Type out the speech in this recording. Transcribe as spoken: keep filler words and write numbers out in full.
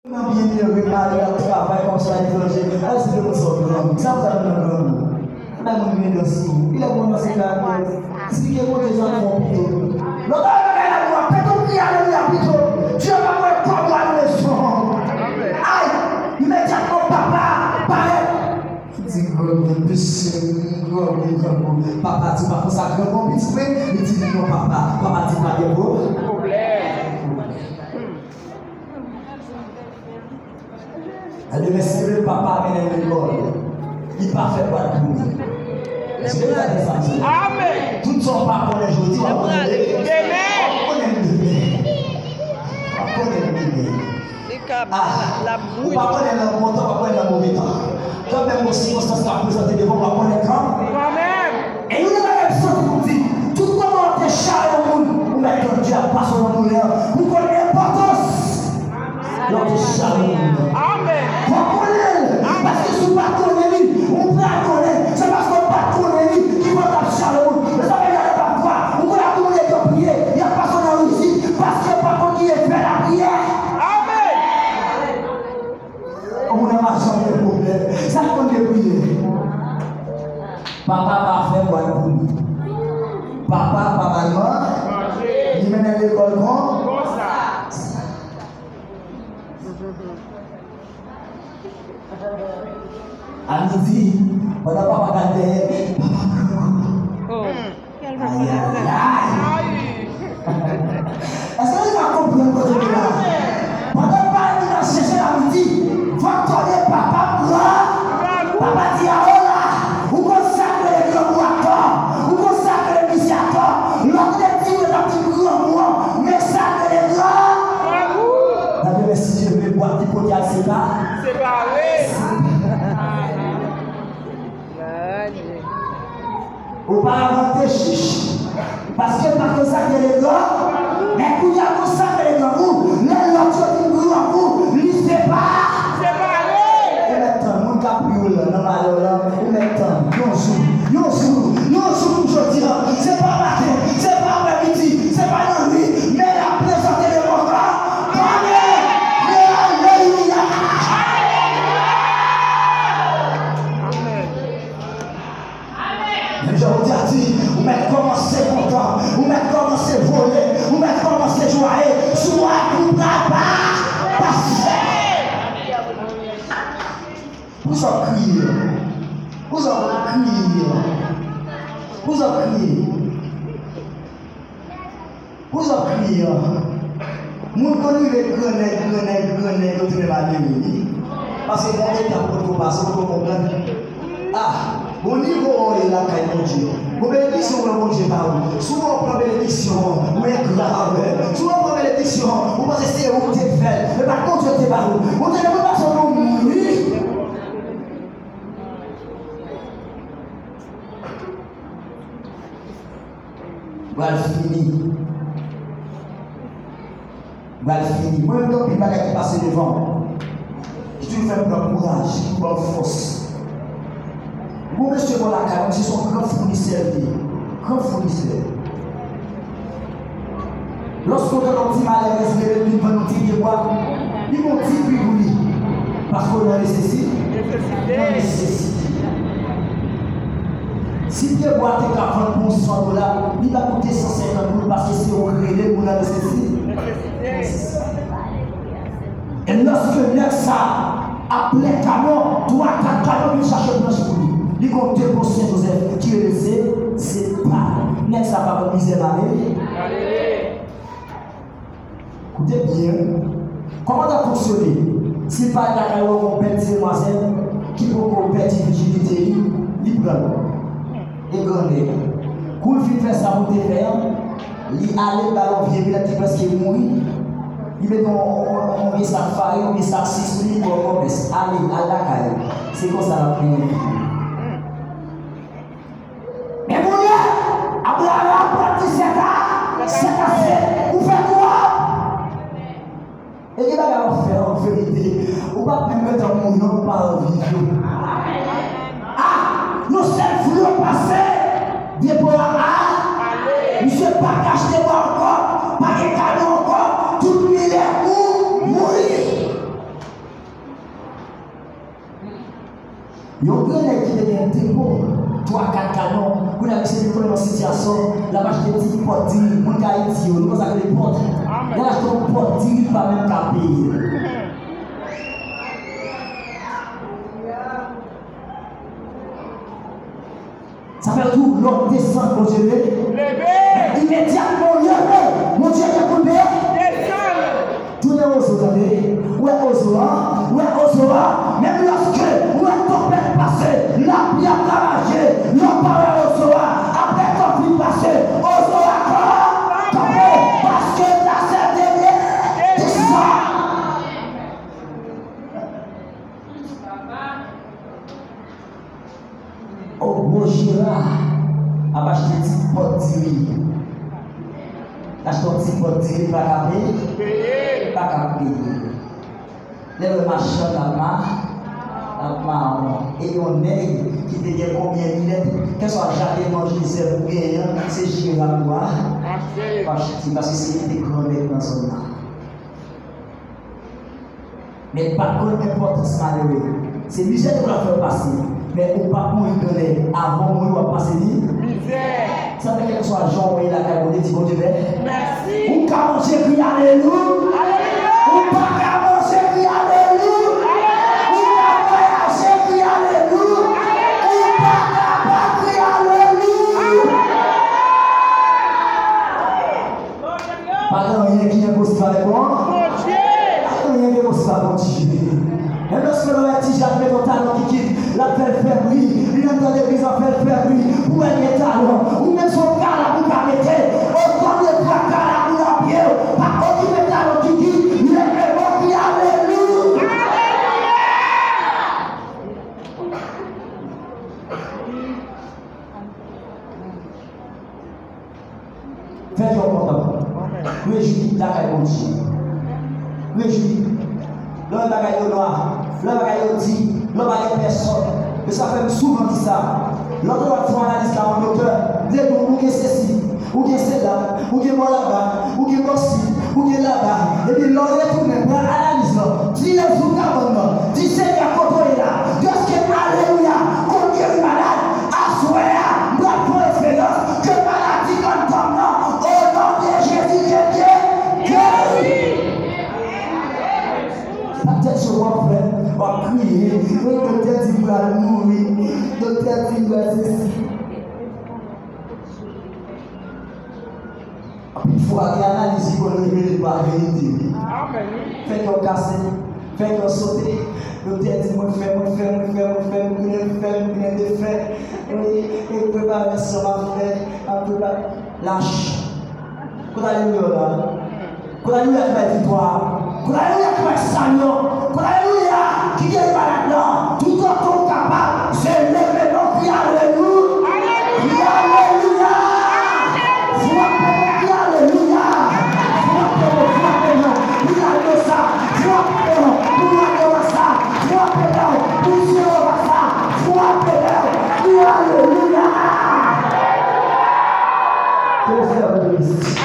Nan byenere, mari ap travay kòmsi aletranje, al di demen sa w granmoun. Sa w pral nan granmoun? Bay moun gen dan sou ou. Kilè pou w ranmase karakè w? Esplike Bondye sa w fè w pito. Lòt bagay la, nou ap fè tout kriye alelouya pito. Dye pa voye kòb ou al nan lezon. Ay, imedyatman papa parèt. Di granmoun, mesye, granmoun, granmoun. Papa di pa konsa, granmoun pitit mwen, li di non papa. Papa di pa gen pwoblèm. Ebyen, mesye, papa mennen l lekòl. Li pa fè bwat pou li. Èske w tande sa m di? Amèn. Tout sa w pa konnen jodi, w ap konnen demen. Demen. W ap konnen demen. W ap konnen demen. Li ka, ah, l ap bouyi. Ou pa konnen nan bon tan, w ap konnen nan move tan. Kanmenm, yon sikonstans ka prezante devan w, w ap konnen kanmenm. Kanmenm. E youn nan bagay m santi pou m di, tout kòman w te chale yon moun, ou mèt tann Dye ap pase w nan doulè, pou w konn enpòtans lè w te chale yon moun nan. Amèn. W ap konnen l, paske si w pa t konnen li, ou pral konnen. Se paske w pa t konnen li ki fè w t ap chale moun. Men sa fè gade pa vwa, ou konn ap di moun yo priye, y ap pase w nan rizib, paske yo pa konn ki efè lapriyè. Amèn. Ou nan machann gen pwoblèm. Sa k konn gen priye? Papa pa fè bwat pou li. Papa pa bay man. Li mennen l lekòl kon? Konsa. A midi, pandan papa k al dèyè, papa pran kòb. Oh. Ayayay! Èske nou ka konprann kote nou la? Pandan papa vin al chèche l a midi, fòk tande papa pran. Papa di, a o la, ou konn sa k rele granmou atò, ou konn sa k rele misye atò. Lòt lè di w, l ap di granmou an, men sa k rele gran. Gade, men si Dye vle, bwat li pote al separe. Separe. Ou pa envante chich. Paske pa konn sa k rele gran. Men kounye a konn sa k rele granmou. Lè lòt yo di granmou, li se pa. Separe. Ou mèt tann, moun k ap pri w lan, nan malè w lan, ou mèt tann. Yon jou, yon jou, yon jou pou jodi a. Se pa maten, se pa aprèmidi, se pa nan nuit, men l ap prezante devan w. Amen. Alelouya. Amen. Menm jan Bondye a di, ou mèt kòmanse kontan, ou mèt kòmanse vole, ou mèt kòmanse jwaye, sou ak ou pral pa, pase. Poukisa w kriye? Poukisa w kriye? Poukisa w kriye? Poukisa w kriye an? Moun konn rive grannèg, grannèg, grannèg, yo tounen malere, wi. Paske gon etap ou potko pase, ou potko konprann. Ah, gon nivo w ye lakay Bondye. Gon benediksyon w pran Bondye ba ou. Si w wè w pran benediksyon an, ou engra avè l. Si w wè w pran benediksyon an, ou panse se ou ki te fè l. E pa t Bondye ki te ba ou. Bondye te pou pase w pou moun, wi. Pral fini. Pral fini. Mwen menm, gen anpil bagay ki pase devan m. Ki toujou fè m pran kouraj, ki ban m fòs. Gon mesye bò lakay mwen, se yon gran founisè li ye. Gran founisè. Lòske w tande yon ti malere, leve l vin vann yon ti pye bwa, li ban w ti pri pou li. Paske w nan nesesite. Nan nesesite. Si pye bwa te ka vann pou yon san dola, li va koute san senkant goud paske se ou k rele pou nan nesesite. E lòske nèg sa ap plen kamyon, twa, kat kamyon vin chache branch pou li. Li gon de bon Sen Jozèf ki rele se, se pa. Nèg sa pa ban mizè mare. Koute byen wi. Kòman w ap fonksyone? Si l parèt lakay ou, yon bèl ti demwazèl ki poko pèdi vijinite li, li pran l. E grannèg. Kou l fin fè sa pou l te fè an, li ale, l ba l yon vye milèt ki prèske mouri. Li mete yon, yon, yon, yon vye sak farin, yon vye sak sik sou li, li ba w kòmès. Ale, al lakay ou. Se konsa l ap fini. Men kounye a, Abraram pran ti sèk a, sèk a se pou fè twòp. E gen bagay w ap fè an verite, ou p ap menm gentan mouri non pou pa reviv yo. Ah, yon sèl flou pase, depo a ale. Misye pa ka achte bwa ankò, pa gen kamyon ankò, tout milè ou mouri. Yon gran nèg ki te gen depo twa kat kanon, kounye a misye vin konnen yon sitiyasyon, l ap achte ti pòt diri, moun Ayiti yo, nou konn sa k rele pòt. L ap achte yon pòt diri li pa menm ka peye. Sa fè tou lòd desann Bondye leve. Leve. Imedyatman w leve, Bondye gen pou l peye. Desann. Tounen ozo, tande. Ou wè ozo a? Ou wè ozo a? Menm lòske ou wè tanpèt pase, lapli ap ravaje, lè w pa wè ozo a, apre tanpèt pase, ozo a kanpe, paske l ta sèten desann. O gwo jera ap achte ti pòt diri. L achte yon ti pòt diri, pa ka peye. Pa ka peye. Lè l wè machann ap ma, ap mawon. E yon nèg ki te gen konbyen milèt, kèlkeswa jaden manje zèb ou genyen an, se jera ou a. Achte. Achte, paske se li ki te gran nèg nan zòn nan. Men l pa t konn enpòtans malere. Se mizè ke l ap fè w pase. Men ou p ap mouri granlè. Avan w mouri, w ap pase mi-, mizè. Sa fè kèlkeswa jan w ye lakay Bondye, di Bondye mè-, mèsi. Ou ka manje, kriye alelouya. Alelouya. Ou pa ka manje, kriye alelouya. Alelouya. Ou ka vwayaje, kriye alelouya. Alelouya. Ou pa kapab, kriye alelouya. Alelouya. Pa gen anyen ki enposib avèk Bon-, Bondye. Pa gen anyen ki enposib avèk Bondye. Menm lòske nou wè Ti Jak mete yon talon kikit, l ap fè l fè bri, li anndan legliz la fè l fè bri, pou wè gen talon. Ou menm se yon kalab ou ka mete, otan de fwa kalab ou nan pye w, pa okipe talon kikit, leve men w, kriye alelouya. Fè kè w kontan. Rejwi lakay Bondye. Rejwi. Lè w wè bagay yo nwa, lè w wè bagay yo di, lè w pa gen pèsòn. E sa fè m souvan di sa. Lòt lè w ap fè yon analiz la, yon doktè, m te di w, ou gen sesi, ou gen sela, ou gen bò laba, ou gen bò si, ou gen laba. Epi lè w retounen pran analiz lan, di Jezi nan kabann nan, di Senyè kote w ye la, dèske alelouya, konn geri malad, aswè a, m pral fè yon esperyans ke maladi anndan m nan, o non de Jezi, ke Dye geri. Pa tèt cho w ap fè, w ap kriye, wi, doktè di m pral mouri, doktè di m pral sesi. Anpil fwa, gen analiz ki konn revele pa verite, wi. Amèn, wi. Fè kè w kase, fè kè w sote. Doktè di mwen fè, mwen fè, mwen fè, mwen fè, mwen goumen fè, mwen goumen defè. Wi, e preparasyon m ap fè, ap prepare. Lach. Kote alelouya la? Kote alelouya ki bay viktwa? Kote alelouya ki bay sali? Kote alelouya ki geri malad lan? Toutotan w kapab, se leve men w, kriye alelouya. Kriye alelouya. Frape men, kriye alelouya. Frape men, frape men. Pou Lallo sa, frape men. Pou Lallo sa, frape men. Pou Jewova sa, frape men. Kriye alelouya. Ke le Seigneur te bénisse.